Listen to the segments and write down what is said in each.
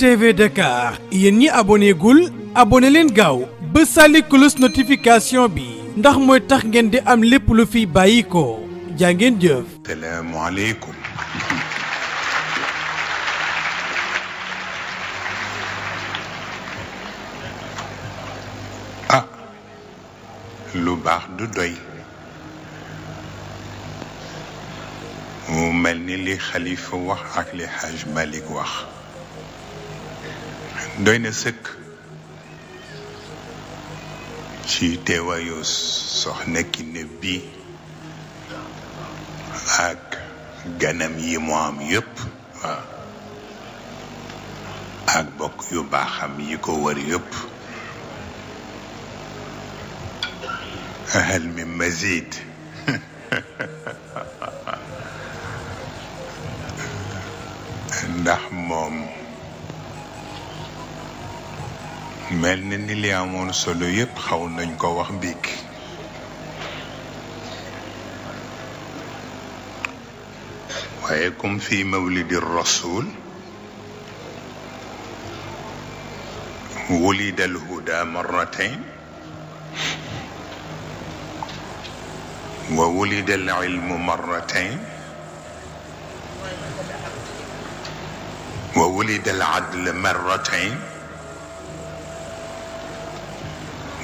TV Dakar yéen ñi abonné gul abonné leen gaaw ba sàlli cloche notification bi ndax mooy tax ngeen di am lépp lu fi bàyyi ko jaa ngeen jëf. Salaamu aleykum. lu baax du doy mu mel ni li xalifa wax ak li Haj Malik wax doy na sëkk ci teewaayu soxna Kiné bi ak ganam yi mu am yépp waaw ak bokk yu baaxam yi ko wër yépp هل من مزيد ndax moom mel na ni li amoon solo yépp xaw nañ ko wax biig waaye comme fi mawlidi rasul ولد الهدى مرتين وولد العلم مرتين وولد العدل مرتين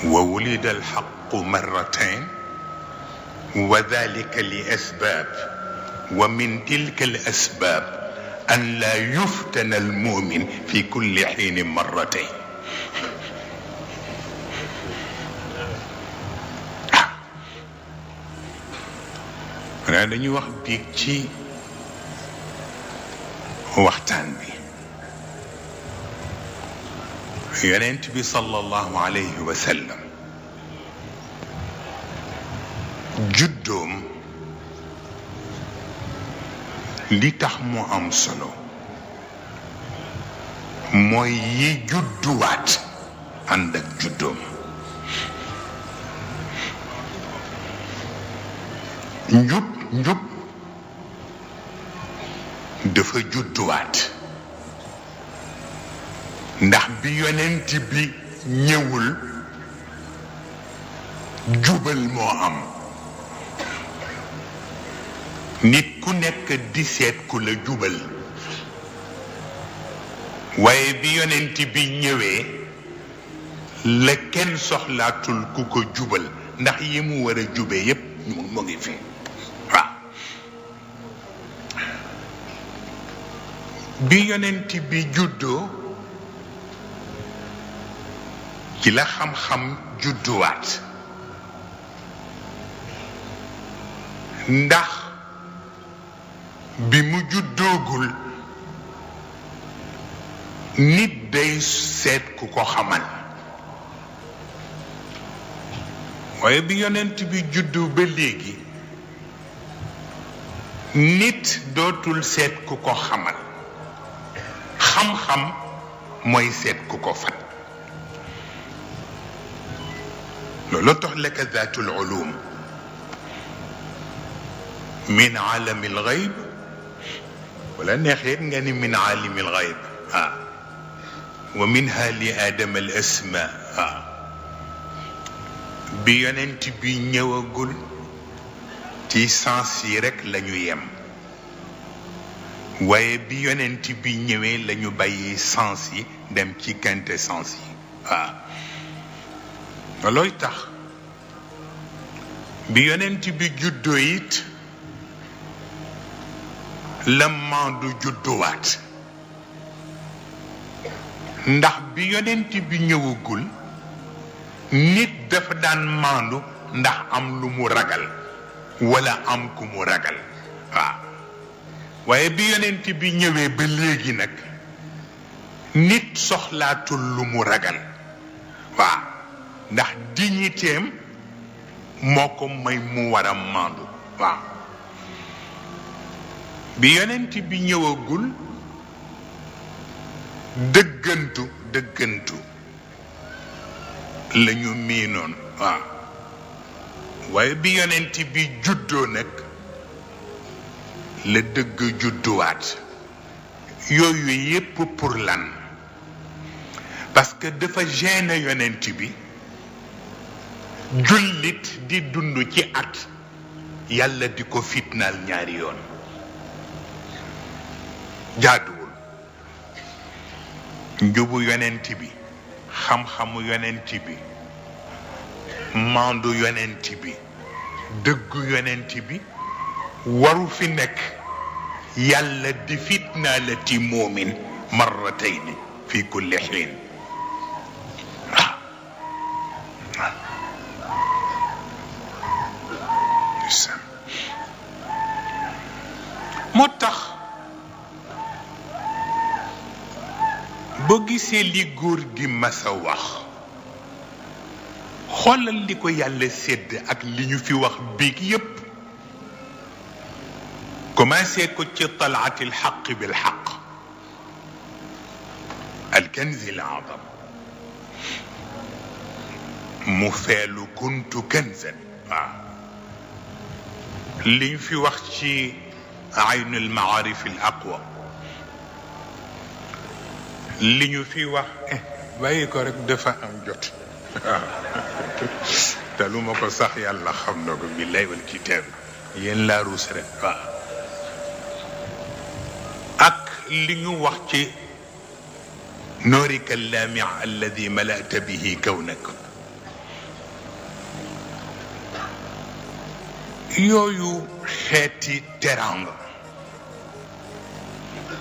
وولد الحق مرتين وذلك لأسباب ومن تلك الأسباب أن لا يفتن المؤمن في كل حين مرتين raa dañuy wax biig ci waxtaan bi yonent bi sallallahu alayhi wa sallam juddoom li tax mu am solo mooy yi judduwaat ànd ak juddoom njub dafa judduwaat ndax bi yonent bi ñëwul jubal moo am nit ku nekk di seet ku la jubal waaye bi yonent bi ñëwee la kenn soxlaatul ku ko jubal ndax yi mu war a jube yépp mu ngi fi bi yonent bi juddoo ci la xam-xam judduwaat ndax bi mu juddoogul nit day seet ku ko xamal waaye bi yonent bi juddu ba léegi nit dootul seet ku ko xamal xam-xam mooy seet ku ko fat loolu tax laka zaatul ulum min aalami alxayb wala neexeet nga ni min aalimi alxayb wa minha li aadama al asma bi yonent bi ñëwagul ci sens yi rekk lañu yem waaye bi yonent bi ñëwee lañu bàyyi sens yi dem ci quintessence yi looy tax bi yonent bi juddoo it la maandu judduwaat ndax bi yonent bi ñëwagul nit dafa daan maandu ndax am lu mu ragal wala am ku mu ragal waaye bi yonent bi ñëwee ba léegi nag nit soxlaatul lu mu ragal ndax dignitéem moo ko may mu war a maandu bi yonent bi ñëwagul dëggantu lañu miinoon waaye bi yonent bi juddoo nag la dëgg judduwaat yooyu yépp pour lan parce que dafa gêné yonent bi jullit di dund ci at yàlla di ko fitnaal ñaari yoon jaaduwul. njubu yonent bi xam-xamu yonent bi mandu yonent bi dëggu yonent bi waru fi nekk yàlla di fitnaalati muumin marratayni fi kulli xiin. moo tax boo gisee li góor gi masa wax xoolal li ko yàlla sédd ak li ñu fi wax biig yépp commencé ko ci talaati alxaq bilxaq alkanzi alazam mu feelu kuntu kanzan waaw li ñu fi wax ci aynu almaarif alaqwa li ñu fi wax bàyyi ko rek dafa am jot te lu ma ko sax yàlla xam na ko billahi wal kitaab yéen laa ruus rek waaw ak li ñu wax ci noorika allaami alladi malata bihi kawnak yooyu xeeti teranga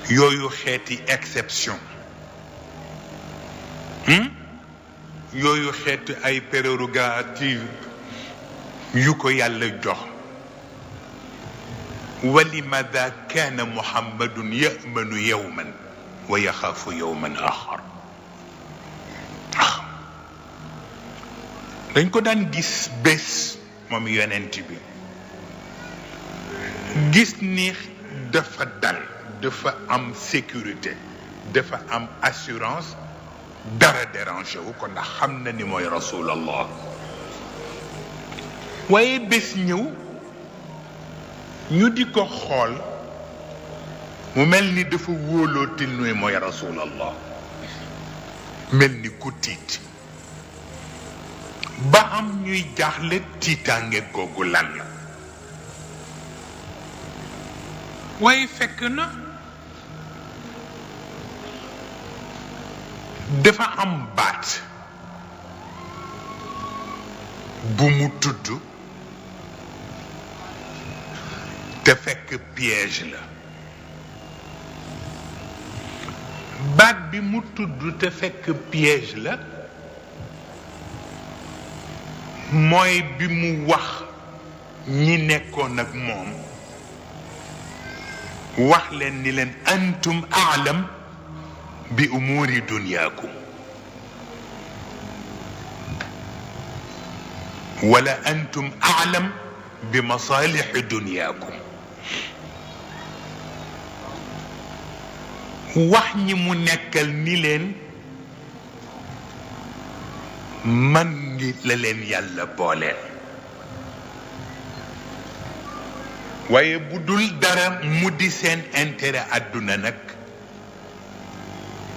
yooyu xeeti exception yooyu xeeti ay prérogative yu ko yàlla jox walimada kaana muhammadun yamanu yowman wa yaxaafu yowman axar dañ ko daan gis bés moom yonent bi gis ni dafa dal dafa am sécurité dafa am assurance dara dérangé wu ko ndax xam na ni mooy rasulallah waaye bés ñëw ñu di ko xool mu mel ni dafa wóolootil nuy mooy rasulallah mel ni ku tiit ba am ñuy jaaxle tiitaange googu lan la waaye fekk na dafa am baat bu mu tudd te fekk piège la baat bi mu tudd te fekk piège la mooy bi mu wax ñi nekkoon ak moom wax leen ni leen antum aalam bi umuri dunyaakum wala antum aalam bi masalixi dunyaakum wax ñi mu nekkal ni leen man ngi la leen yàlla booleel waaye bu dul dara mu di seen intérêt àdduna nag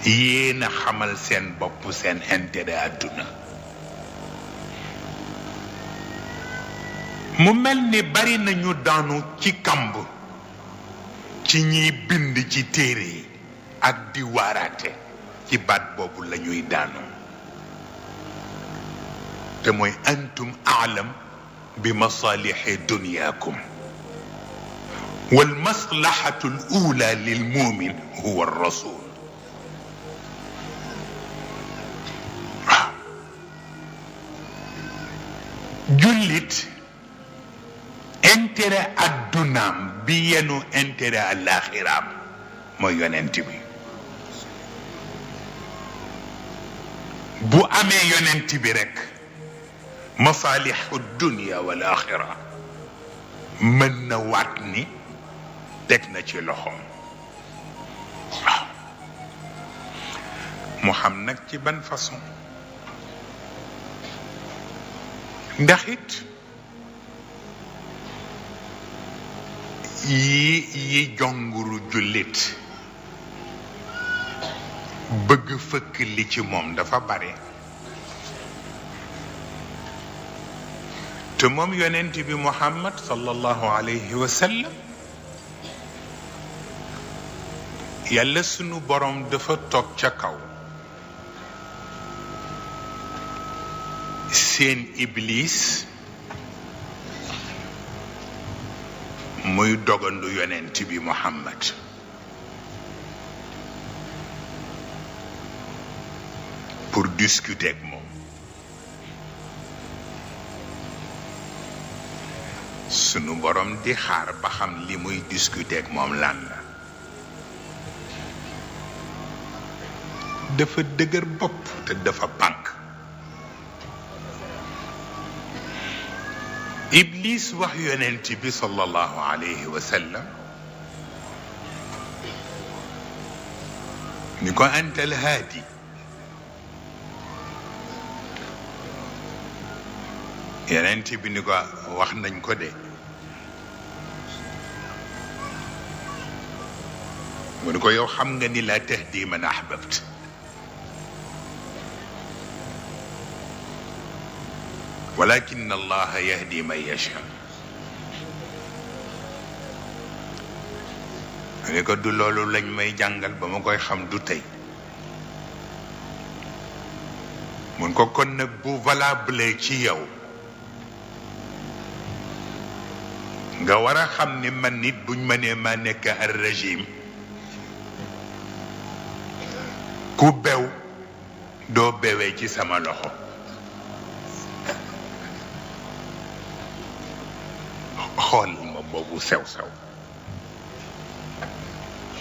yéen a xamal seen bopp seen intérêt àdduna mu mel ni bari nañu daanu ci kamb ci ñiy bind ci téere yi ak di waaraate ci baat boobu la ñuy daanu te mooy antum aalam bi masalixi dunyaakum wal maslaxatu al ula lil mumin huwa rasul jullit intérêt addunaam bi yenu intérêt alaxiraam mooy yonent bi bu amee yonent bi rek masalixu dunia wal axira mën na waat ni teg na ci loxoom waaw mu xam nag ci ban façon ndax it yi jonguru jullit bëgg fëkk li ci moom dafa bare te moom yonent bi Muhammad sallallahu alayhi wa sallam yàlla sunu borom dafa toog ca kaw seen iblis muy dogandu yonent bi Muhammad pour discuter ak moom sunu borom di xaar ba xam li muy discuter ak moom lan la dafa dëgër bopp te dafa pànk iblis wax yonent bi sallallahu alayhi wa sallam ni ko antal haadi yonent bi ni ko wax nañ ko de mu ni ko yow xam nga ni laa tahdi man ahbabt walakin allah yahdi man yasha mu ni ko du loolu lañ may jàngal ba ma koy xam du tey mun ko kon nag bu valable ci yow nga war a xam ni man nit buñ ma nee ma nekk ar régime ku bew doo bewee ci sama loxo xool ma boobu sew-sew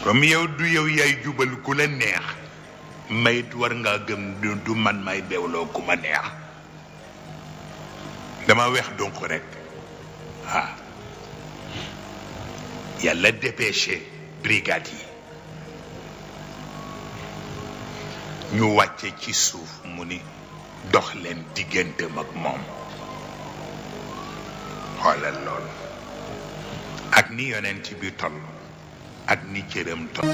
comme yow du yow yaay jubal ku la neex mayit war ngaa gëm du man may bewloo ku ma neex dama weex donc rek ah yàlla dépêché brigade yi ñu wàcce ci suuf mu ni dox leen digganteem ak moom xoolal loolu ak ni yonent bi toll ak ni cëram toll.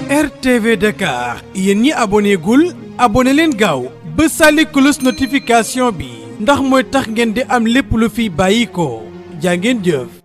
RTV Dakar yéen ñi aboné gul aboné leen gaaw ba sàlli cloche notification bi ndax mooy tax ngeen di am lépp lu fi bàyyi ko jaa ngeen jëf.